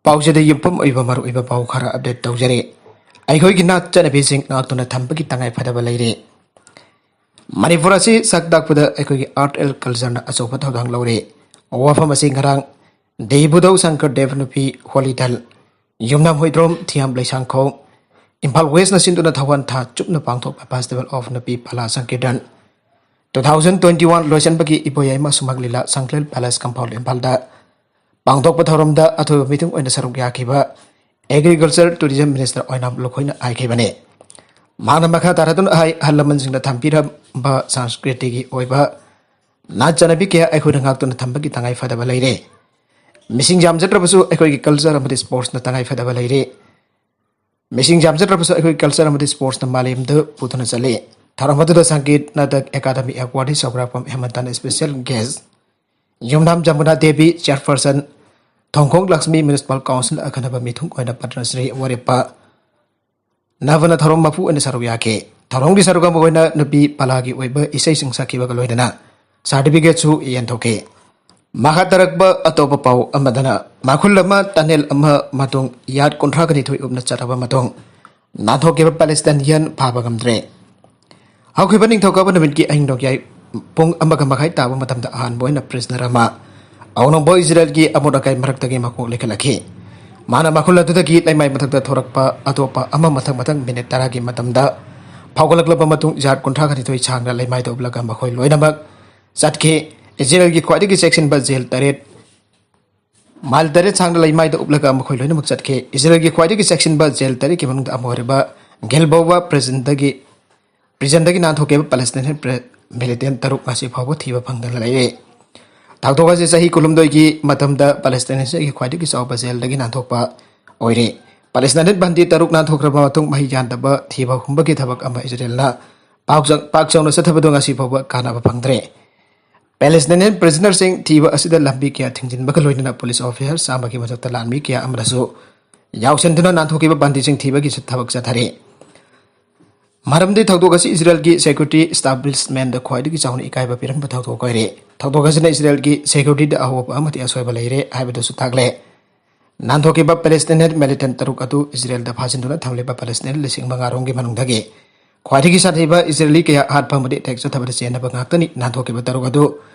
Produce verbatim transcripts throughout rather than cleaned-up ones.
ꯄꯥꯎꯁꯤꯗ ꯌꯨꯝꯐꯝ ꯑꯣꯏꯕ ꯃꯔꯨꯑꯣꯏꯕ ꯄꯥꯎ ꯈꯔ ꯑꯞꯗꯦꯠ ꯇꯧꯖꯔꯤ꯫ ꯑꯩꯈꯣꯏꯒꯤ ꯅꯥꯠ ꯆꯠꯅꯕꯤꯁꯤꯡ ꯉꯥꯛꯇꯨꯅ ꯊꯝꯕꯒꯤ ꯇꯉꯥꯏ ꯐꯗꯕ ꯂꯩꯔꯦ꯫ ꯃꯅꯤꯄꯨꯔ ꯑꯁꯤ ꯁꯛ ꯇꯥꯛꯄꯗ ꯑꯩꯈꯣꯏꯒꯤ ꯑꯥꯔꯠ ꯑꯦꯟ ꯀꯜꯆꯔꯅ ꯑꯆꯧꯕ ꯊꯧꯗꯥꯡ ꯂꯧꯔꯦ꯫ ꯋꯥꯐꯝ ꯑꯁꯤ ꯉꯔꯥꯡ ꯗꯦꯕꯨꯗꯧ ꯁꯪꯀꯔ ꯗꯦꯕ ꯅꯨꯄꯤ ꯍꯣꯂꯤꯗꯜ, ꯌꯨꯝꯅꯥꯝ ꯍꯨꯏꯗ꯭ꯔꯣꯝ, ꯊꯤꯌꯥꯝ ꯂꯩꯁꯥꯡꯈꯣꯡ, ꯏꯝꯐꯥꯜ ꯋꯦꯁꯅ ꯁꯤꯟꯗꯨꯅ ꯊꯧꯋꯥꯟ ꯊꯥ ꯆꯨꯞꯅ ꯄꯥꯡꯊꯣꯛꯄ Festival of ꯅꯨꯄꯤ ꯄꯂꯥ ꯁꯪꯀꯤꯔꯇꯟ two thousand twenty one ꯂꯣꯏꯁꯤꯟꯕꯒꯤ ꯏꯕꯣꯌꯥꯏꯃ ꯁꯨꯃꯥꯡ ꯂꯤꯂꯥ ꯁꯪꯀ꯭ꯂꯦꯜ ꯄꯦꯂꯦꯁ ꯀꯝꯄꯥꯎꯟ ꯏꯝꯐꯥꯜꯗ ꯄꯥꯡꯊꯣꯛꯄ ꯊꯧꯔꯝꯗ ꯑꯊꯣꯏꯕ ꯃꯤꯊꯨꯡ ꯑꯣꯏꯅ ꯁꯔꯨꯛ ꯌꯥꯈꯤꯕ Agriculture Tourism Minister ꯑꯣꯏꯅꯥꯝ ꯂꯨꯈꯣꯏꯅ ꯍꯥꯏꯈꯤꯕꯅꯤ꯫ ꯃꯍꯥꯛꯅ ꯃꯈꯥ ꯇꯥꯔꯗꯨꯅ ꯍꯥꯏ, ꯑꯍꯜ ꯂꯃꯟꯁꯤꯡꯅ ꯊꯝꯕꯤꯔꯝꯕ ꯁꯪꯁꯀ꯭ꯔꯤꯇꯤꯒꯤ ꯑꯣꯏꯕ ꯅꯥꯠ ꯆꯠꯅꯕꯤ ꯀꯌꯥ ꯑꯩꯈꯣꯏꯅ ꯉꯥꯛꯇꯨꯅ ꯊꯝꯕꯒꯤ ꯇꯉꯥꯏ ꯐꯗꯕ ꯂꯩꯔꯦ꯫ ꯃꯤꯁꯤꯡ ꯌꯥꯝꯖꯗ꯭ꯔꯕꯁꯨ ꯑꯩꯈꯣꯏꯒꯤ ꯀꯜꯆꯔ ꯑꯃꯗꯤ ꯁ꯭ꯄꯣꯔꯠꯁꯅ ꯇꯉꯥꯏ ꯐꯗꯕ ꯂꯩꯔꯦ꯫ ꯃꯤꯁꯤꯡ ꯌꯥꯝꯖꯗ꯭ꯔꯕꯁꯨ ꯑꯩꯈꯣꯏꯒꯤ ꯀꯜꯆꯔ ꯑꯃꯗꯤ ꯁ꯭ꯄꯣꯔꯠꯁꯅ ꯃꯥꯂꯦꯝꯗ ꯄꯨꯗꯨꯅ ꯆꯠꯂꯤ꯫ ꯊꯧꯔꯝ ꯑꯗꯨꯗ Sangeet Natak academy ꯑꯦꯋꯥꯔꯗꯤ ꯁꯧꯒ꯭ꯔꯥꯛꯄꯝ ꯍꯦꯃꯟꯇꯅ special gas, ꯌꯨꯝꯅꯥꯝ ꯖꯃꯨꯅꯥ ꯗꯦꯕꯤ, ꯆꯤꯌꯔꯄꯔꯁꯟ, ꯊꯣꯡꯈꯣꯡ ꯂꯛꯁꯃꯤ ꯃ꯭ꯌꯨꯅꯤꯁꯤꯄꯥꯜ ꯀꯥꯎꯟꯁꯤꯜ ꯑꯈꯟꯅꯕ ꯃꯤꯊꯨꯡ ꯑꯣꯏꯅ ꯄꯗꯃꯁ꯭ꯔꯤ ꯋꯥꯔꯦꯞꯄ ꯅꯚꯅ ꯊꯧꯔꯝ ꯃꯄꯨ ꯑꯣꯏꯅ ꯁꯔꯨꯛ ꯌꯥꯈꯤ꯫ ꯊꯧꯔꯝꯒꯤ ꯁꯔꯨꯛ ꯑꯃ ꯑꯣꯏꯅ ꯅꯨꯄꯤ ꯄꯂꯥꯒꯤ ꯑꯣꯏꯕ ꯏꯁꯩꯁꯤꯡ ꯁꯛꯈꯤꯕꯒ ꯂꯣꯏꯅꯅ ꯁꯥꯔꯇꯤꯐꯤꯀꯦꯠꯁꯨ ꯌꯦꯟꯊꯣꯛꯈꯤ꯫ ꯃꯈꯥ ꯇꯥꯔꯛꯄ ꯑꯇꯣꯞꯄ ꯄꯥꯎ ꯑꯃꯗꯅ, ꯃꯈꯨꯜ ꯑꯃ ꯇꯅꯦꯜ ꯑꯃ ꯃꯇꯨꯡ ꯌꯥꯠ ꯀꯨꯟꯊ꯭ꯔꯥ ꯅꯤꯊꯣꯏ ꯎꯞꯅ ꯆꯠꯂꯕ ꯃꯇꯨꯡ ꯅꯥꯟꯊꯣꯛꯈꯤꯕ ꯄꯦꯂꯦꯁꯇꯥꯏꯅꯤꯌꯟ ꯐꯥꯕ ꯉꯝꯗ꯭ꯔꯦ꯫ ꯍꯧꯈꯤꯕ ꯅꯤꯡꯊꯧꯀꯥꯕ ꯅꯨꯃꯤꯠꯀꯤ ꯑꯍꯤꯡ ꯅꯣꯡꯌꯥꯏ ꯄꯨꯡ ꯑꯃꯒ ꯃꯈꯥꯏ ꯇꯥꯕ ꯃꯇꯝꯗ ꯑꯍꯥꯟꯕ ꯑꯣꯏꯅ ꯄ꯭ꯔꯤꯖꯅꯔ ꯑꯃ ꯑꯋꯥꯡꯅꯣꯡꯄꯣꯛ ꯏꯖꯔꯦꯜꯒꯤ ꯑꯃꯣꯠ ꯑꯀꯥꯏ ꯃꯔꯛꯇꯒꯤ ꯃꯀꯣꯛ ꯂꯩꯈꯠꯂꯛꯈꯤ꯫ ꯃꯥꯅ ꯃꯈꯨꯜ ꯑꯗꯨꯗꯒꯤ ꯂꯩꯃꯥꯏ ꯃꯊꯛꯇ ꯊꯣꯔꯛꯄ ꯑꯇꯣꯞꯄ ꯑꯃ ꯃꯊꯪ ꯃꯊꯪ ꯃꯤꯅꯤꯠ ꯇꯔꯥꯒꯤ ꯃꯇꯝꯗ ꯐꯥꯎꯒꯠꯂꯛꯂꯕ ꯃꯇꯨꯡ ꯌꯥꯔꯠ ꯀꯨꯟꯊ꯭ꯔꯥ ꯅꯤꯊꯣꯏ ꯁꯥꯡꯅ ꯂꯩꯃꯥꯏꯗ ꯎꯞꯂꯒ ꯃꯈꯣꯏ ꯂꯣꯏꯅꯃꯛ ꯆꯠꯈꯤ꯫ ꯏꯖꯔꯦꯜꯒꯤ ꯈ꯭ꯋꯥꯏꯗꯒꯤ ꯆꯦꯛꯁꯤꯟꯕ ꯖꯦꯜ ꯇꯔꯦꯠ, ꯃꯥꯏꯜ ꯇꯔꯦꯠ ꯁꯥꯡꯅ ꯂꯩꯃꯥꯏꯗ ꯎꯞꯂꯒ ꯃꯈꯣꯏ ꯂꯣꯏꯅꯃꯛ ꯆꯠꯈꯤ꯫ ꯏꯖꯔꯦꯜꯒꯤ ꯈ꯭ꯋꯥꯏꯗꯒꯤ ꯆꯦꯛꯁꯤꯟꯕ ꯖꯦꯜ ꯇꯔꯦꯠꯀꯤ ꯃꯅꯨꯡꯗ ꯑꯃ ꯑꯣꯏꯔꯤꯕ ꯒꯦꯜꯕꯣꯋꯥ ꯄ꯭ꯔꯤꯖꯟꯗꯒꯤ ꯄ꯭ꯔꯤꯖꯟꯗꯒꯤ ꯅꯥꯟꯊꯣꯛꯈꯤꯕ ꯄꯦꯂꯦꯁꯇꯥꯏꯅꯤꯌꯟ ꯄ꯭ꯔꯦ-, ꯃꯤꯂꯤꯇꯦꯟ ꯇꯔꯨꯛ ꯉꯁꯤ ꯐꯥꯎꯕ ꯊꯤꯕ ꯐꯪꯗꯅ ꯂꯩꯔꯦ꯫ ꯊꯧꯗꯣꯛ ꯑꯁꯤ ꯆꯍꯤ ꯀꯨꯟꯍꯨꯝꯗꯣꯏꯒꯤ ꯃꯇꯝꯗ ꯄꯦꯂꯦꯁꯇꯥꯏꯟꯁꯤꯡꯒꯤ ꯈ꯭ꯋꯥꯏꯗꯒꯤ ꯆꯥꯎꯕ ꯖꯦꯜꯗꯒꯤ ꯅꯥꯟꯊꯣꯛꯄ ꯑꯣꯏꯔꯦ꯫ ꯄꯦꯂꯦꯁꯇꯥꯏꯟ ꯕꯟꯗꯤ ꯇꯔꯨꯛ ꯅꯥꯟꯊꯣꯛꯈ꯭ꯔꯕ ꯃꯇꯨꯡ ꯃꯍꯩ ꯌꯥꯟꯗꯕ ꯊꯤꯕ ꯍꯨꯝꯕꯒꯤ ꯊꯕꯛ ꯑꯃ ꯏꯖꯔꯦꯜꯅ ꯄꯥꯛ ꯆꯥꯎ-, ꯄꯥꯛ ꯆꯥꯎꯅ ꯆꯠꯊꯕꯗꯨ ꯉꯁꯤ ꯐꯥꯎꯕ ꯀꯥꯟꯅꯕ ꯐꯪꯗ꯭ꯔꯦ꯫ ꯄꯦꯂꯦꯁꯇꯥꯏꯟ ꯄ꯭ꯔꯤꯖꯅꯔꯁꯤꯡ ꯊꯤꯕ ꯑꯁꯤꯗ ꯂꯝꯕꯤ ꯀꯌꯥ ꯊꯤꯡꯖꯤꯟꯕꯒ ꯂꯣꯏꯅꯅ ꯄꯨꯂꯤꯁ ꯑꯣꯐꯤꯁꯔ ꯆꯥꯝꯃꯒꯤ ꯃꯊꯛꯇ ꯂꯥꯟꯃꯤ ꯀꯌꯥ ꯑꯃꯅꯁꯨ ꯌꯥꯎꯁꯤꯟꯗꯨꯅ ꯅꯥꯟꯊꯣꯛꯈꯤꯕ ꯕꯟꯗꯤꯁꯤꯡ ꯊꯤꯕꯒꯤ ꯊꯕꯛ ꯆꯠꯊꯔꯤ꯫ ꯃꯔꯝꯗꯤ ꯊꯧꯗꯣꯛ ꯑꯁꯤ ꯏꯖꯔꯦꯜꯒꯤ ꯁꯦꯀ꯭ꯌꯨꯔꯤꯇꯤ ꯏꯁꯇꯥꯕ꯭ꯂꯤꯁꯃꯦꯟꯗ ꯈ꯭ꯋꯥꯏꯗꯒꯤ ꯆꯥꯎꯅ ꯏꯀꯥꯏꯕ ꯄꯤꯔꯝꯕ ꯊꯧꯗꯣꯛ ꯑꯣꯏꯔꯦ꯫ ꯊꯧꯗꯣꯛ ꯑꯁꯤꯅ ꯏꯖꯔꯦꯜꯒꯤ ꯁꯦꯀ꯭ꯌꯨꯔꯤꯇꯤꯗ ꯑꯍꯣꯕ ꯑꯃꯗꯤ ꯑꯁꯣꯏꯕ ꯂꯩꯔꯦ ꯍꯥꯏꯕꯗꯨꯁꯨ ꯇꯥꯛꯂꯦ꯫ ꯅꯥꯟꯊꯣꯛꯈꯤꯕ ꯄꯦꯂꯦꯁꯇꯤꯅꯤꯌꯟ ꯃꯤꯂꯤꯇꯦꯟ ꯇꯔꯨꯛ ꯑꯗꯨ ꯏꯖꯔꯦꯜꯗ ꯐꯥꯖꯤꯟꯗꯨꯅ ꯊꯝꯂꯤꯕ ꯄꯦꯂꯦꯁꯇꯤꯅꯤꯌꯟ ꯂꯤꯁꯤꯡ ꯃꯉꯥ ꯔꯣꯝꯒꯤ ꯃꯅꯨꯡꯗꯒꯤ ꯈ꯭ꯋꯥꯏꯗꯒꯤ ꯁꯥꯊꯤꯕ ꯏꯖꯔꯦꯂꯤ ꯀꯌꯥ ꯍꯥꯠꯄ ꯑꯃꯗꯤ ꯑꯦꯇꯦꯛ ꯆꯠꯊꯕꯗ ꯆꯦꯟꯅꯕ ꯉꯥꯛꯇꯅꯤ꯫ ꯅꯥꯟꯊꯣꯛꯈꯤꯕ ꯇꯔꯨꯛ ꯑꯗꯨ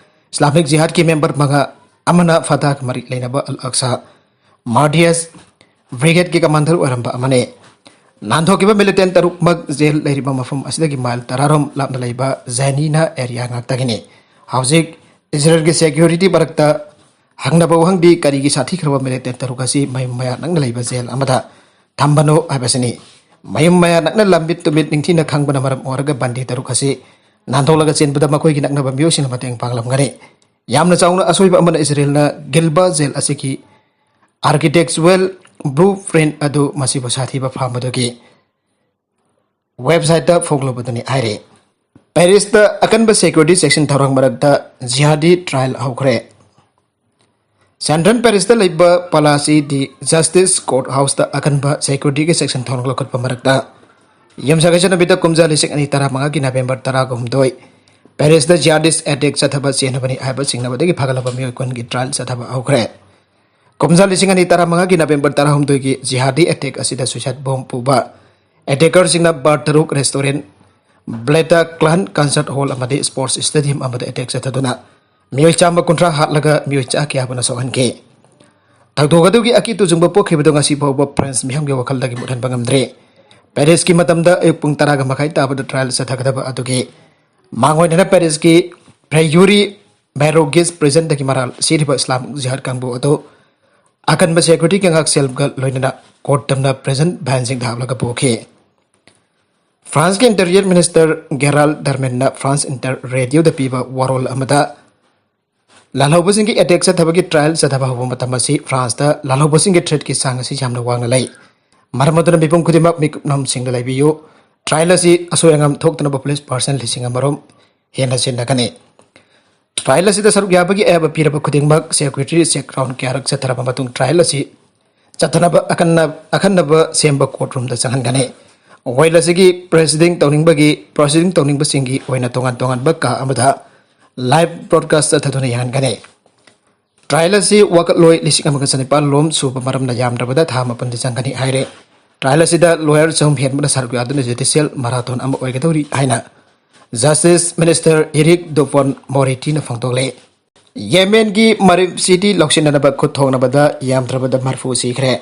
ꯏꯁꯂꯥꯃꯤꯛ ꯖꯤꯍꯥꯗꯀꯤ ꯃꯦꯝꯕꯔ ꯃꯉꯥ ꯑꯃꯅ ꯐꯇꯥꯍꯒ ꯃꯔꯤ ꯂꯩꯅꯕ ꯑꯜ ꯑꯛꯁꯥ ꯃꯥꯔꯗꯤꯌꯁ ꯕ꯭ꯔꯤꯒꯦꯗꯀꯤ ꯀꯃꯥꯟꯗꯔ ꯑꯣꯏꯔꯝꯕ ꯑꯃꯅꯤ꯫ ꯅꯥꯟꯊꯣꯛꯈꯤꯕ ꯃꯤꯂꯤꯇꯦꯟ ꯇꯔꯨꯛꯃꯛ ꯖꯦꯜ ꯂꯩꯔꯤꯕ ꯃꯐꯝ ꯑꯁꯤꯗꯒꯤ ꯃꯥꯏꯜ ꯇꯔꯥꯔꯣꯝ ꯂꯥꯞꯅ ꯂꯩꯕ ꯖꯦꯅꯤꯅꯥ ꯑꯦꯔꯤꯌꯥ ꯉꯥꯛꯇꯒꯤꯅꯤ꯫ ꯍꯧꯖꯤꯛ ꯏꯖꯔꯦꯜꯒꯤ ꯁꯦꯀ꯭ꯌꯨꯔꯤꯇꯤ ꯃꯔꯛꯇ ꯍꯪꯅꯕ ꯋꯥꯍꯪꯗꯤ ꯀꯔꯤꯒꯤ ꯁꯥꯊꯤꯈ꯭ꯔꯕ ꯃꯤꯂꯤꯇꯦꯟ ꯇꯔꯨꯛ ꯑꯁꯤ ꯃꯌꯨꯝ ꯃꯌꯥ ꯅꯛꯅ ꯂꯩꯕ ꯖꯦꯜ ꯑꯃꯗ ꯊꯝꯕꯅꯣ ꯍꯥꯏꯕꯁꯤꯅꯤ꯫ ꯃꯌꯨꯝ ꯃꯌꯥ ꯅꯛꯅ ꯂꯝꯃꯤꯠ ꯇꯨꯃꯤꯠ ꯅꯤꯡꯊꯤꯅ ꯈꯪꯕꯅ ꯃꯔꯝ ꯑꯣꯏꯔꯒ ꯕꯟꯗꯤ ꯇꯔꯨꯛ ꯑꯁꯤ ꯅꯥꯟꯊꯣꯛꯂꯒ ꯆꯦꯟꯕꯗ ꯃꯈꯣꯏꯒꯤ ꯅꯛꯅꯕ ꯃꯤꯑꯣꯏꯁꯤꯡꯅ ꯃꯇꯦꯡ ꯄꯥꯡꯂꯝꯒꯅꯤ꯫ ꯌꯥꯝꯅ ꯆꯥꯎꯅ ꯑꯁꯣꯏꯕ ꯑꯃꯅ ꯏꯖꯔꯦꯜꯅ ꯒꯤꯜꯕ ꯖꯦꯜ ꯑꯁꯤꯒꯤ architectural blueprint ꯑꯗꯨ ꯃꯁꯤꯕꯨ ꯁꯥꯊꯤꯕ ꯐꯥꯝꯕꯗꯨꯒꯤ ꯋꯦꯕꯁꯥꯏꯠꯇ ꯐꯣꯡꯂꯨꯕꯗꯨꯅꯤ ꯍꯥꯏꯔꯤ꯫ ꯄꯦꯔꯤꯁꯇ ꯑꯀꯟꯕ ꯁꯦꯀ꯭ꯌꯨꯔꯤꯇꯤ ꯆꯦꯛꯁꯤꯟ ꯊꯧꯔꯥꯡ ꯃꯔꯛꯇ ꯖꯤꯍꯥꯗꯤ ꯇ꯭ꯔꯥꯏꯜ ꯍꯧꯈ꯭ꯔꯦ꯫ ꯁꯦꯟꯇ꯭ꯔꯦꯜ ꯄꯦꯔꯤꯁꯇ ꯂꯩꯕ ꯄꯂꯥꯁꯤ ꯗꯤ ꯖꯁꯇꯤꯁ ꯀꯣꯔꯠ ꯍꯥꯎꯁꯇ ꯑꯀꯟꯕ ꯁꯦꯀ꯭ꯌꯨꯔꯤꯇꯤꯒꯤ ꯆꯦꯛꯁꯤꯟ ꯊꯧꯔꯥꯡ ꯂꯧꯈꯠꯄ ꯃꯔꯛꯇ ꯌꯨꯝꯁꯥꯀꯩꯁꯥ ꯅꯨꯃꯤꯠꯇ ꯀꯨꯝꯖꯥ ꯂꯤꯁꯤꯡ ꯑꯅꯤ ꯇꯔꯥꯃꯉꯥꯒꯤ ꯅꯕꯦꯝꯕꯔ ꯇꯔꯥꯒ ꯍꯨꯝꯗꯣꯏ ꯄꯦꯔꯤꯁꯇ ꯖꯤꯍꯥꯗꯤꯁ ꯑꯦꯇꯦꯛ ꯆꯠꯊꯕ ꯆꯦꯟꯅꯕꯅꯤ ꯍꯥꯏꯕ ꯆꯤꯡꯅꯕꯗꯒꯤ ꯐꯒꯠꯂꯕ ꯃꯤꯑꯣꯏ ꯀꯨꯟꯒꯤ ꯇ꯭ꯔꯥꯏꯜ ꯆꯠꯊꯕ ꯍꯧꯈ꯭ꯔꯦ꯫ ꯀꯨꯝꯖꯥ ꯂꯤꯁꯤꯡ ꯑꯅꯤ ꯇꯔꯥꯃꯉꯥꯒꯤ ꯅꯕꯦꯝꯕꯔ ꯇꯔꯥꯍꯨꯝꯗꯣꯏꯒꯤ ꯖꯤꯍꯥꯗꯤ ꯑꯦꯇꯦꯛ ꯑꯁꯤꯗ ꯁꯨꯏꯁꯥꯏꯠ ꯕꯣꯝ ꯄꯨꯕ ꯑꯦꯇꯦꯀꯔꯁꯤꯡꯅ ꯕꯥꯔ ꯇꯔꯨꯛ ꯔꯦꯁꯇꯣꯔꯦꯟ, ꯕ꯭ꯂꯦꯇꯥ ꯀ꯭ꯂꯥꯟ ꯀꯟꯁꯔꯠ ꯍꯣꯜ ꯑꯃꯗꯤ ꯁ꯭ꯄꯣꯔꯠꯁ ꯁ꯭ꯇꯦꯗꯤꯌꯝ ꯑꯃꯗ ꯑꯦꯇꯦꯛ ꯆꯠꯊꯗꯨꯅ ꯃꯤꯑꯣꯏ ꯆꯥꯝꯃ ꯀꯨꯟꯊ꯭ꯔꯥ ꯍꯥꯠꯂꯒ ꯃꯤꯑꯣꯏ ꯆꯥ ꯀꯌꯥꯕꯨꯅ ꯁꯣꯛꯍꯟꯈꯤ꯫ ꯊꯧꯗꯣꯛ ꯑꯗꯨꯒꯤ ꯑꯀꯤ ꯇꯨꯖꯨꯡꯕ ꯄꯣꯛꯈꯤꯕꯗꯨ ꯉꯁꯤ ꯐꯥꯎꯕ ꯐ꯭ꯔꯦꯟꯁ ꯃꯤꯌꯥꯝꯒꯤ ꯋꯥꯈꯜꯗꯒꯤ ꯃꯨꯠꯍꯟꯕ ꯉꯝꯗ꯭ꯔꯤ꯫ ꯄꯦꯔꯤꯁꯀꯤ ꯃꯇꯝꯗ ꯑꯌꯨꯛ ꯄꯨꯡ ꯇꯔꯥꯒ ꯃꯈꯥꯏ ꯇꯥꯕꯗ ꯇ꯭ꯔꯥꯏꯜ ꯆꯠꯊꯒꯗꯕ ꯑꯗꯨꯒꯤ ꯃꯥꯡꯑꯣꯏꯅꯅ ꯄꯦꯔꯤꯁꯀꯤ ꯐ꯭ꯔꯦꯌꯨꯔꯤ ꯕꯦꯔꯣꯒꯤꯁ ꯄ꯭ꯔꯤꯖꯟꯗꯒꯤ ꯃꯔꯥꯜ ꯁꯤꯔꯤꯕ ꯏꯁꯂꯥꯃꯤꯛ ꯖꯤꯍꯥꯗ ꯀꯥꯡꯕꯨ ꯑꯗꯨ ꯑꯀꯟꯕ ꯁꯦꯀ꯭ꯌꯨꯔꯤꯇꯤꯒ ꯉꯥꯛꯁꯦꯜꯒ ꯂꯣꯏꯅꯅ ꯀꯣꯔꯠ ꯇꯝꯅ ꯄ꯭ꯔꯤꯖꯟ ꯚꯦꯟꯁꯤꯡꯗ ꯍꯥꯞꯂꯒ ꯄꯨꯈꯤ꯫ ꯐ꯭ꯔꯥꯟꯁꯀꯤ ꯏꯟꯇꯤꯔꯤꯌꯔ ꯃꯤꯅꯤꯁꯇꯔ ꯒꯦꯔꯥꯜ ꯗꯔꯃꯦꯟꯅ ꯐ꯭ꯔꯥꯟꯁ ꯏꯟꯇꯔ ꯔꯦꯗꯤꯑꯣꯗ ꯄꯤꯕ ꯋꯥꯔꯣꯜ ꯑꯃꯗ ꯂꯥꯜꯍꯧꯕꯁꯤꯡꯒꯤ ꯑꯦꯇꯦꯛ ꯆꯠꯊꯕꯒꯤ ꯇ꯭ꯔꯥꯏꯜ ꯆꯠꯊꯕ ꯍꯧꯕ ꯃꯇꯝ ꯑꯁꯤ ꯐ꯭ꯔꯥꯟꯁꯇ ꯂꯥꯜꯍꯧꯕꯁꯤꯡꯒꯤ ꯊ꯭ꯔꯦꯠꯀꯤ ꯆꯥꯡ ꯑꯁꯤ ꯌꯥꯝꯅ ꯋꯥꯡꯅ ꯂꯩ꯫ ꯃꯔꯝ ꯑꯗꯨꯅ ꯃꯤꯄꯨꯝ ꯈꯨꯗꯤꯡꯃꯛ ꯃꯤꯀꯨꯞꯅꯝꯁꯤꯡꯗ ꯂꯩꯕꯤꯌꯨ꯫ ꯇ꯭ꯔꯥꯏꯜ ꯑꯁꯤ ꯑꯁꯣꯏ ꯑꯉꯥꯝ ꯊꯣꯛꯇꯅꯕ ꯄꯨꯂꯤꯁ ꯄꯥꯔꯁꯟ ꯂꯤꯁꯤꯡ ꯑꯃꯔꯣꯝ ꯍꯦꯟꯅ ꯁꯤꯖꯤꯟꯅꯒꯅꯤ꯫ ꯇ꯭ꯔꯥꯏꯜ ꯑꯁꯤꯗ ꯁꯔꯨꯛ ꯌꯥꯕꯒꯤ ꯑꯌꯥꯕ ꯄꯤꯔꯕ ꯈꯨꯗꯤꯡꯃꯛ ꯁꯦꯀ꯭ꯌꯨꯔꯤꯇꯤ ꯆꯦꯛ ꯔꯥꯎꯟ ꯀꯌꯥꯔꯛ ꯆꯠꯊꯔꯕ ꯃꯇꯨꯡ ꯇ꯭ꯔꯥꯏꯜ ꯑꯁꯤ ꯆꯠꯊꯅꯕ ꯑꯀꯟꯅ-, ꯑꯈꯟꯅꯕ ꯁꯦꯝꯕ ꯀꯣꯔꯠ ꯔꯨꯝꯗ ꯆꯪꯍꯟꯒꯅꯤ꯫ ꯋꯥꯌꯦꯜ ꯑꯁꯤꯒꯤ ꯄ꯭ꯔꯣꯁꯤꯗꯤꯡ ꯇꯧꯅꯤꯡꯕꯒꯤ, ꯄ꯭ꯔꯣꯁꯤꯗꯤꯡ ꯇꯧꯅꯤꯡꯕꯁꯤꯡꯒꯤ ꯑꯣꯏꯅ ꯇꯣꯉꯥꯟ ꯇꯣꯉꯥꯟꯕ ꯀꯥ ꯑꯃꯗ ꯂꯥꯏꯚ ꯕ꯭ꯔꯣꯗꯀꯥꯁ ꯆꯠꯊꯗꯨꯅ ꯌꯦꯡꯍꯟꯒꯅꯤ꯫ ꯇ꯭ꯔꯥꯏꯌꯦꯜ ꯑꯁꯤ ꯋꯥꯀꯠꯂꯣꯏ ꯂꯤꯁꯤꯡ ꯑꯃꯒ ꯆꯅꯤꯄꯥꯜ ꯂꯣꯝ ꯁꯨꯕ ꯃꯔꯝꯅ ꯌꯥꯝꯗ꯭ꯔꯕꯗ ꯊꯥ ꯃꯥꯄꯟꯗꯤ ꯆꯪꯒꯅꯤ ꯍꯥꯏꯔꯦ꯫ ꯇ꯭ꯔꯥꯏꯌꯦꯜ ꯑꯁꯤꯗ ꯂꯣꯌꯔ ꯆꯍꯨꯝ ꯍꯦꯟꯕꯅ ꯁꯔꯨꯛ ꯌꯥꯗꯨꯅ ꯖꯨꯗꯤꯁꯤꯌꯦꯜ ꯃꯔꯥꯊꯣꯟ ꯑꯃ ꯑꯣꯏꯒꯗꯧꯔꯤ ꯍꯥꯏꯅ ꯖꯁꯇꯤꯁ ꯃꯤꯅꯤꯁꯇꯔ ꯏꯔꯤꯛ ꯗꯨꯄꯣꯟ ꯃꯣꯔꯦꯇꯤꯅ ꯐꯣꯡꯗꯣꯛꯂꯦ꯫ ꯌꯦꯃꯦꯟꯒꯤ ꯃꯔꯤꯞ ꯁꯤꯇꯤ ꯂꯧꯁꯤꯟꯅꯅꯕ ꯈꯨꯠ ꯊꯣꯛꯅꯕꯗ ꯌꯥꯝꯗ꯭ꯔꯕꯗ ꯃꯔꯐꯨ ꯁꯤꯈ꯭ꯔꯦ꯫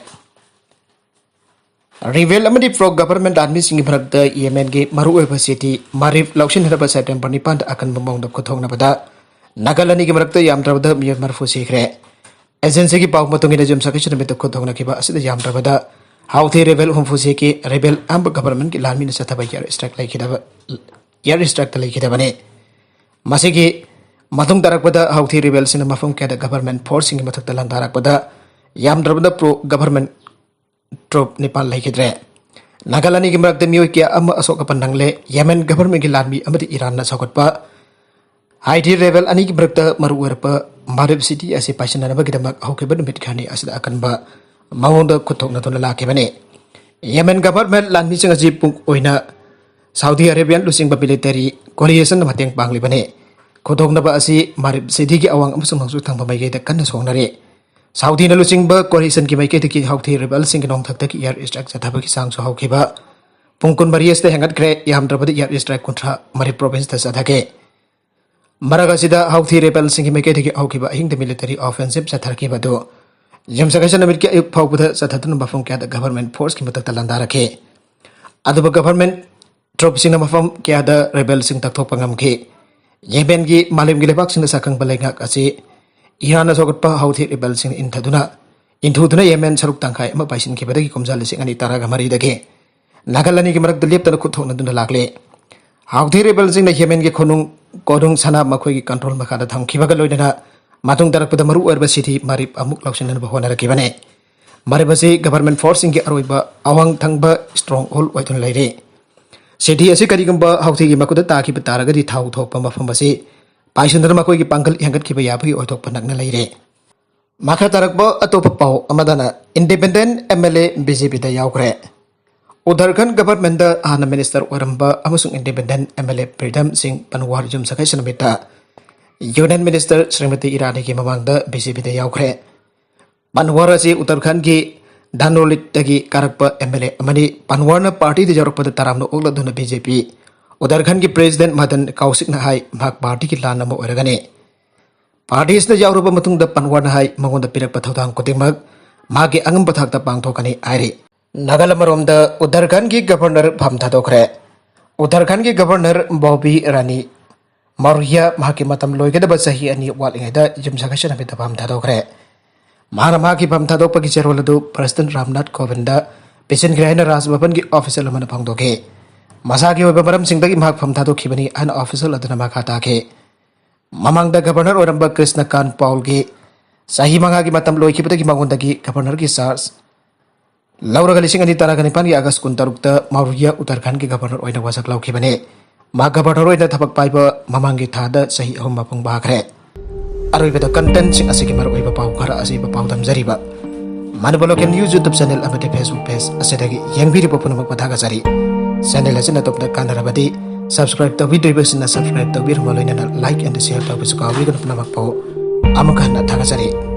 ꯔꯤꯕꯦꯜ ꯑꯃꯗꯤ ꯄ꯭ꯔꯣ ꯒꯚꯔꯟꯃꯦꯟꯠ ꯂꯥꯟꯃꯤꯁꯤꯡꯒꯤ ꯃꯔꯛꯇ ꯌꯦꯃꯦꯟꯒꯤ ꯃꯔꯨꯑꯣꯏꯕ ꯁꯤꯇꯤ ꯃꯔꯤꯞ ꯂꯧꯁꯤꯟꯅꯅꯕ ꯁꯦꯞꯇꯦꯝꯕꯔ ꯅꯤꯄꯥꯟꯗ ꯑꯀꯟꯕ ꯃꯑꯣꯡꯗ ꯈꯨꯠꯊꯣꯛꯅꯕꯗ ꯅꯥꯒꯜ ꯑꯅꯤꯒꯤ ꯃꯔꯛꯇ ꯌꯥꯝꯗ꯭ꯔꯕꯗ ꯃꯤꯑꯣꯏ ꯃꯔꯐꯨ ꯁꯤꯈ꯭ꯔꯦ꯫ ꯑꯦꯖꯦꯟꯁꯤꯒꯤ ꯄꯥꯎ ꯃꯇꯨꯡ ꯏꯟꯅ, ꯌꯨꯝꯁꯀꯩꯁ ꯅꯨꯃꯤꯠꯇ ꯈꯨꯠꯊꯣꯛꯅꯈꯤꯕ ꯑꯁꯤꯗ ꯌꯥꯝꯗ꯭ꯔꯕꯗ ꯍꯥꯎꯊꯤ ꯔꯤꯕꯦꯜ ꯍꯨꯝꯐꯨ ꯁꯤꯈꯤ꯫ ꯔꯤꯕꯦꯜ ꯑꯌꯥꯝꯕ ꯒꯚꯔꯟꯃꯦꯟꯠꯀꯤ ꯂꯥꯟꯃꯤꯅ ꯆꯠꯊꯕ ꯑꯦꯌꯔ ꯏꯁꯇ꯭ꯔꯥꯏꯛ ꯂꯩꯈꯤꯗꯕ, ꯑꯦꯌꯔ ꯏꯁꯇ꯭ꯔꯥꯏꯛꯇ ꯂꯩꯈꯤꯗꯕꯅꯤ꯫ ꯃꯁꯤꯒꯤ ꯃꯇꯨꯡ ꯇꯥꯔꯛꯄꯗ ꯍꯥꯎꯊꯤ ꯔꯤꯕꯦꯜꯁꯤꯡꯅ ꯃꯐꯝ ꯀꯌꯥꯗ ꯒꯚꯔꯟꯃꯦꯟꯠ ꯐꯣꯔꯁꯁꯤꯡꯒꯤ ꯃꯊꯛꯇ ꯂꯥꯟꯗꯥꯔꯛꯄꯗ ꯌꯥꯝꯗ꯭ꯔꯕꯗ ꯄ꯭ꯔꯣ ꯒꯚꯔꯟꯃꯦꯟꯠ ꯇ꯭ꯔꯨꯞ ꯅꯤꯄꯥꯟ ꯂꯩꯈꯤꯗ꯭ꯔꯦ꯫ ꯅꯥꯒꯜ ꯑꯅꯤꯒꯤ ꯃꯔꯛꯇ ꯃꯤꯑꯣꯏ ꯀꯌꯥ ꯑꯃ ꯑꯁꯣꯛ ꯑꯄꯟ ꯅꯪꯂꯦ꯫ ꯌꯦꯃꯦꯟ ꯒꯚꯔꯟꯃꯦꯟꯠꯀꯤ ꯂꯥꯟꯃꯤ ꯑꯃꯗꯤ ꯏꯔꯥꯟꯅ ꯁꯧꯒꯠꯄ ꯍꯥꯎꯊꯤ ꯔꯤꯕꯦꯜ ꯑꯅꯤꯒꯤ ꯃꯔꯛꯇ ꯃꯔꯨ ꯑꯣꯏꯔꯛꯄ ꯃꯥꯔꯤꯞ ꯁꯤꯇꯤ ꯑꯁꯤ ꯄꯥꯏꯁꯤꯟꯅꯅꯕꯒꯤꯗꯃꯛ ꯍꯧꯈꯤꯕ ꯅꯨꯃꯤꯠ ꯈꯔꯅꯤ ꯑꯁꯤꯗ ꯑꯀꯟꯕ ꯃꯑꯣꯡꯗ ꯈꯨꯠꯊꯣꯛꯅꯗꯨꯅ ꯂꯥꯛꯈꯤꯕꯅꯤ꯫ ꯌꯦꯃꯦꯟ ꯒꯚꯔꯟꯃꯦꯟꯠ ꯂꯥꯟꯃꯤꯁꯤꯡ ꯑꯁꯤ ꯄꯨꯡ ꯑꯣꯏꯅ ꯁꯥꯎꯗꯤ ꯑꯔꯦꯕꯤꯌꯥꯟ ꯂꯨꯆꯤꯡꯕ ꯃꯤꯂꯤꯇꯔꯤ ꯀꯣꯂꯤꯁꯟꯅ ꯃꯇꯦꯡ ꯄꯥꯡꯂꯤꯕꯅꯤ꯫ ꯈꯨꯗꯣꯡꯅꯕ ꯑꯁꯤ ꯃꯥꯔꯤꯞ ꯁꯤꯇꯤꯒꯤ ꯑꯋꯥꯡ ꯑꯃꯁꯨꯡ ꯅꯣꯡꯆꯨꯞ ꯊꯪꯕ ꯃꯥꯏꯀꯩꯗ ꯀꯟꯅ ꯁꯣꯛꯅꯔꯤ꯫ ꯁꯥꯎꯗꯤꯅ ꯂꯨꯆꯤꯡꯕ ꯀꯣꯂꯤꯁꯟꯒꯤ ꯃꯥꯏꯀꯩꯗꯒꯤ ꯍꯥꯎꯊꯤ ꯔꯤꯕꯦꯜꯁꯤꯡꯒꯤ ꯅꯣꯡꯊꯛꯇꯒꯤ ꯑꯦꯌꯔ ꯏꯁꯇ꯭ꯔꯥꯏꯛ ꯆꯠꯊꯕꯒꯤ ꯆꯥꯡꯁꯨ ꯍꯧꯈꯤꯕ ꯄꯨꯡ ꯀꯨꯟꯃꯔꯤ ꯑꯁꯤꯗ ꯍꯦꯟꯒꯠꯈ꯭ꯔꯦ꯫ ꯌꯥꯝꯗ꯭ꯔꯕꯗ ꯑꯦꯌꯔ ꯏꯁꯇ꯭ꯔꯥꯏꯛ ꯀꯨꯟꯊ꯭ꯔꯥ ꯃꯥꯔꯤꯞ ꯄ꯭ꯔꯣꯚꯤꯟꯁꯇ ꯆꯠꯊꯈꯤ꯫ ꯃꯔꯛ ꯑꯁꯤꯗ ꯍꯥꯎꯊꯤ ꯔꯤꯕꯦꯜꯁꯤꯡꯒꯤ ꯃꯥꯏꯀꯩꯗꯒꯤ ꯍꯧꯈꯤꯕ ꯑꯍꯤꯡꯗ ꯃꯤꯂꯤꯇꯔꯤ ꯑꯣꯐꯦꯟꯁꯤꯞ ꯆꯠꯊꯔꯛꯈꯤꯕ ꯑꯗꯨ ꯌꯨꯝꯁꯀꯩꯁ ꯅꯨꯃꯤꯠꯀꯤ ꯑꯌꯨꯛ ꯐꯥꯎꯕꯗ ꯆꯠꯊꯗꯨꯅ ꯃꯐꯝ ꯀꯌꯥꯗ ꯒꯚꯔꯟꯃꯦꯟꯠ ꯐꯣꯔꯁꯀꯤ ꯃꯊꯛꯇ ꯂꯥꯟꯗꯥꯔꯛꯈꯤ꯫ ꯑꯗꯨꯕꯨ ꯒꯚꯔꯟꯃꯦꯟꯠ ꯇ꯭ꯔꯨꯞꯁꯤꯡꯅ ꯃꯐꯝ ꯀꯌꯥꯗ ꯔꯤꯕꯦꯜꯁꯤꯡ ꯇꯛꯊꯣꯛꯄ ꯉꯝꯈꯤ꯫ ꯌꯦꯃꯦꯟꯒꯤ ꯃꯥꯂꯦꯝꯒꯤ ꯂꯩꯕꯥꯛꯁꯤꯡꯅ ꯁꯛꯈꯪꯕ ꯂꯩꯉꯥꯛ ꯑꯁꯤ ꯏꯔꯥꯟꯅ ꯁꯧꯒꯠꯄ ꯍꯥꯎꯊꯤ ꯔꯤꯕꯦꯜꯁꯤꯡꯅ ꯏꯟꯊꯗꯨꯅ, ꯏꯟꯊꯨꯗꯨꯅ ꯌꯦꯃꯦꯟ ꯁꯔꯨꯛ ꯇꯪꯈꯥꯏ ꯑꯃ ꯄꯥꯏꯁꯤꯟꯈꯤꯕꯗꯒꯤ ꯀꯨꯝꯖꯥ ꯂꯤꯁꯤꯡ ꯑꯅꯤ ꯇꯔꯥꯒ ꯃꯔꯤꯗꯒꯤ ꯅꯥꯒꯜ ꯑꯅꯤꯒꯤ ꯃꯔꯛꯇ ꯂꯦꯞꯇꯅ ꯈꯨꯠ ꯊꯣꯛꯅꯗꯨꯅ ꯂꯥꯛꯂꯤ꯫ ꯍꯥꯎꯊꯤ ꯔꯤꯕꯦꯜꯁꯤꯡꯅ ꯌꯦꯃꯦꯟꯒꯤ ꯈꯨꯅꯨꯡ ꯀꯣꯅꯨꯡ ꯁꯅꯥ ꯃꯈꯣꯏꯒꯤ ꯀꯟꯇ꯭ꯔꯣꯜ ꯃꯈꯥꯗ ꯊꯝꯈꯤꯕꯒ ꯂꯣꯏꯅꯅ ꯃꯇꯨꯡ ꯇꯥꯔꯛꯄꯗ ꯃꯔꯨ ꯑꯣꯏꯔꯕ ꯁꯤꯇꯤ ꯃꯥꯔꯤꯞ ꯑꯃꯨꯛ ꯂꯧꯁꯤꯟꯅꯅꯕ ꯍꯣꯠꯅꯔꯛꯈꯤꯕꯅꯤ꯫ ꯃꯥꯔꯤꯞ ꯑꯁꯤ ꯒꯚꯔꯟꯃꯦꯟꯠ ꯐꯣꯔꯁꯁꯤꯡꯒꯤ ꯑꯔꯣꯏꯕ ꯑꯋꯥꯡ ꯊꯪꯕ ꯁ꯭ꯇꯔꯣꯡ ꯍꯣꯜꯗ ꯑꯣꯏꯗꯨꯅ ꯂꯩꯔꯤ꯫ ꯁꯤꯇꯤ ꯑꯁꯤ ꯀꯔꯤꯒꯨꯝꯕ ꯍꯥꯎꯊꯤꯒꯤ ꯃꯈꯨꯠꯇ ꯇꯥꯈꯤꯕ ꯇꯥꯔꯒꯗꯤ ꯊꯥꯎ ꯊꯣꯛꯄ ꯃꯐꯝ ꯑꯁꯤ ꯄꯥꯏꯁꯤꯟꯗꯨꯅ ꯃꯈꯣꯏꯒꯤ ꯄꯥꯡꯒꯜ ꯍꯦꯟꯒꯠꯈꯤꯕ ꯌꯥꯕꯒꯤ ꯑꯣꯏꯊꯣꯛꯄ ꯅꯛꯅ ꯂꯩꯔꯦ꯫ ꯃꯈꯥ ꯇꯥꯔꯛꯄ ꯑꯇꯣꯞꯄ ꯄꯥꯎ ꯑꯃꯗꯅ, independent M L A B J ꯄꯤꯗ ꯌꯥꯎꯈ꯭ꯔꯦ꯫ ꯎꯠꯇꯔꯈꯟꯗ ꯒꯚꯔꯟꯃꯦꯟꯠꯇ ꯍꯥꯟꯅ ꯃꯤꯅꯤꯁꯇꯔ ꯑꯣꯏꯔꯝꯕ ꯑꯃꯁꯨꯡ ꯏꯟꯗꯤꯄꯦꯟꯗꯦꯟꯠ ꯑꯦꯝ ꯑꯦꯜ ꯑꯦ ꯄ꯭ꯔꯤꯗꯝ ꯁꯤꯡ ꯄꯟꯋꯥꯔ ꯌꯨꯝꯁꯀꯩꯁ ꯅꯨꯃꯤꯠꯇ ꯌꯨꯅꯤꯌꯟ ꯃꯤꯅꯤꯁꯇꯔ ꯁ꯭ꯔꯤꯃꯇꯤ ꯏꯔꯥꯅꯤꯒꯤ ꯃꯃꯥꯡꯗ ꯕꯤ ꯖꯦ ꯄꯤꯗ ꯌꯥꯎꯈ꯭ꯔꯦ꯫ ꯄꯟꯋꯥꯔ ꯑꯁꯤ ꯎꯠꯇꯔꯈꯟꯒꯤ ꯙꯥꯅꯣꯂꯤꯠꯇꯒꯤ ꯀꯥꯔꯛꯄ ꯑꯦꯝ ꯑꯦꯜ ꯑꯦ ꯑꯃꯅꯤ꯫ ꯄꯟꯋꯥꯔꯅ ꯄꯥꯔꯇꯤꯗ ꯌꯥꯎꯔꯛꯄꯗ ꯇꯔꯥꯝꯅ ꯑꯣꯛꯂꯗꯨꯅ ꯕꯤ ꯖꯦ ꯄꯤ ꯎꯠꯇꯔꯈꯟꯒꯤ ꯄ꯭ꯔꯦꯁꯤꯗꯦꯟꯠ ꯃꯗꯟ ꯀꯥꯎꯁꯤꯛꯅ ꯍꯥꯏ, ꯃꯍꯥꯛ ꯄꯥꯔꯇꯤꯒꯤ ꯂꯥꯟ ꯑꯃ ꯑꯣꯏꯔꯒꯅꯤ꯫ ꯄꯥꯔꯇꯤ ꯑꯁꯤꯗ ꯌꯥꯎꯔꯕ ꯃꯇꯨꯡꯗ ꯄꯟꯋꯥꯔꯅ ꯍꯥꯏ, ꯃꯉꯣꯟꯗ ꯄꯤꯔꯛꯄ ꯊꯧꯗꯥꯡ ꯈꯨꯗꯤꯡꯃꯛ ꯃꯍꯥꯛꯀꯤ ꯑꯉꯝꯕ ꯊꯥꯛꯇ ꯄꯥꯡꯊꯣꯛꯀꯅꯤ ꯍꯥꯏꯔꯤ꯫ ꯅꯥꯒꯥꯂꯦꯟ ꯑꯃꯔꯣꯝꯗ ꯎꯠꯇꯔꯈꯟꯒꯤ ꯒꯚꯔꯅꯔ ꯐꯝ ꯊꯥꯗꯣꯛꯈ꯭ꯔꯦ꯫ ꯎꯠꯇꯔꯈꯟꯒꯤ ꯒꯚꯔꯅꯔ ꯕꯣꯕꯤ ꯔꯥꯅꯤ ꯃꯧꯔꯤꯌꯥ ꯃꯍꯥꯛꯀꯤ ꯃꯇꯝ ꯂꯣꯏꯒꯗꯕ ꯆꯍꯤ ꯑꯅꯤ ꯋꯥꯠꯂꯤꯉꯩꯗ ꯌꯨꯝꯁꯀꯩꯁ ꯅꯨꯃꯤꯠꯇ ꯐꯝ ꯊꯥꯗꯣꯛꯈ꯭ꯔꯦ꯫ ꯃꯍꯥꯛꯅ ꯃꯍꯥꯛꯀꯤ ꯐꯝ ꯊꯥꯗꯣꯛꯄꯒꯤ ꯆꯦꯔꯣꯜ ꯑꯗꯨ ꯄ꯭ꯔꯦꯁꯤꯗꯦꯟꯠ ꯔꯥꯝꯅꯥꯊ ꯀꯣꯕꯤꯟꯗ ꯄꯤꯁꯤꯟꯈ꯭ꯔꯦ ꯍꯥꯏꯅ ꯔꯥꯖ ꯚꯕꯟꯒꯤ ꯑꯣꯐꯤꯁꯤꯌꯦꯜ ꯑꯃꯅ ꯐꯣꯡꯗꯣꯛꯈꯤ꯫ ꯃꯁꯥꯒꯤ ꯑꯣꯏꯕ ꯃꯔꯝꯁꯤꯡꯗꯒꯤ ꯃꯍꯥꯛ ꯐꯝ ꯊꯥꯗꯣꯛꯈꯤꯕꯅꯤ ꯍꯥꯏꯅ ꯑꯣꯐꯤꯁꯤꯌꯦꯜ ꯑꯗꯨꯅ ꯃꯈꯥ ꯇꯥꯈꯤ꯫ ꯃꯃꯥꯡꯗ ꯒꯚꯔꯅꯔ ꯑꯣꯏꯔꯝꯕ ꯀ꯭ꯔꯤꯁꯅꯀꯥꯟ ꯄꯥꯎꯜꯒꯤ ꯆꯍꯤ ꯃꯉꯥꯒꯤ ꯃꯇꯝ ꯂꯣꯏꯈꯤꯕꯗꯒꯤ ꯃꯉꯣꯟꯗꯒꯤ ꯒꯚꯔꯅꯔꯒꯤ ꯆꯥꯔꯖ ꯂꯧꯔꯒ ꯂꯤꯁꯤꯡ ꯑꯅꯤ ꯇꯔꯥꯒ ꯅꯤꯄꯥꯟꯒꯤ ꯑꯥꯒꯁ ꯀꯨꯟꯇꯔꯨꯛꯇ ꯃꯧꯔꯤꯌꯥ ꯎꯠꯇꯔꯈꯟꯒꯤ ꯒꯚꯔꯅꯔ ꯑꯣꯏꯅ ꯋꯥꯁꯛ ꯂꯧꯈꯤꯕꯅꯤ꯫ ꯃꯥ ꯒꯚꯔꯅꯔ ꯑꯣꯏꯅ ꯊꯕꯛ ꯄꯥꯏꯕ ꯃꯃꯥꯡꯒꯤ ꯊꯥꯗ ꯆꯍꯤ ꯑꯍꯨꯝ ꯃꯄꯨꯡ ꯐꯥꯈ꯭ꯔꯦ꯫ ꯑꯔꯣꯏꯕꯗ ꯀꯟꯇꯦꯟꯠꯁꯤꯡ ꯑꯁꯤꯒꯤ ꯃꯔꯨꯑꯣꯏꯕ ꯄꯥꯎ ꯈꯔ ꯑꯁꯤꯕꯨ ꯄꯥꯎꯗꯝꯖꯔꯤꯕ Manipur local news YouTube channel ꯑꯃꯗꯤ ꯐꯦꯁꯕꯨꯛ ꯄꯦꯖ ꯑꯁꯤꯗꯒꯤ ꯌꯦꯡꯕꯤꯔꯤꯕ ꯄꯨꯝꯅꯃꯛꯄꯨ ꯊꯥꯒꯠꯆꯔꯤ꯫ ꯆꯦꯅꯦꯜ ꯑꯁꯤꯅ ꯑꯗꯣꯝꯗ ꯀꯥꯟꯅꯔꯕꯗꯤ ꯁꯕꯁꯀ꯭ꯔꯥꯏꯕ ꯇꯧꯕꯤꯗ꯭ꯔꯤꯕꯁꯤꯡꯅ ꯁꯕꯁꯀ꯭ꯔꯥꯏꯕ ꯇꯧꯕꯤꯔꯝꯕ ꯂꯣꯏꯅꯅ ꯂꯥꯏꯛ ꯑꯦꯟ ꯁꯤꯌꯔ ꯇꯧꯕꯁꯨ ꯀꯥꯎꯕꯤꯒꯅꯨ꯫ ꯄꯨꯝꯅꯃꯛꯄꯨ ꯑꯃꯨꯛ ꯍꯟꯅ ꯊꯥꯒꯠꯆꯔꯤ꯫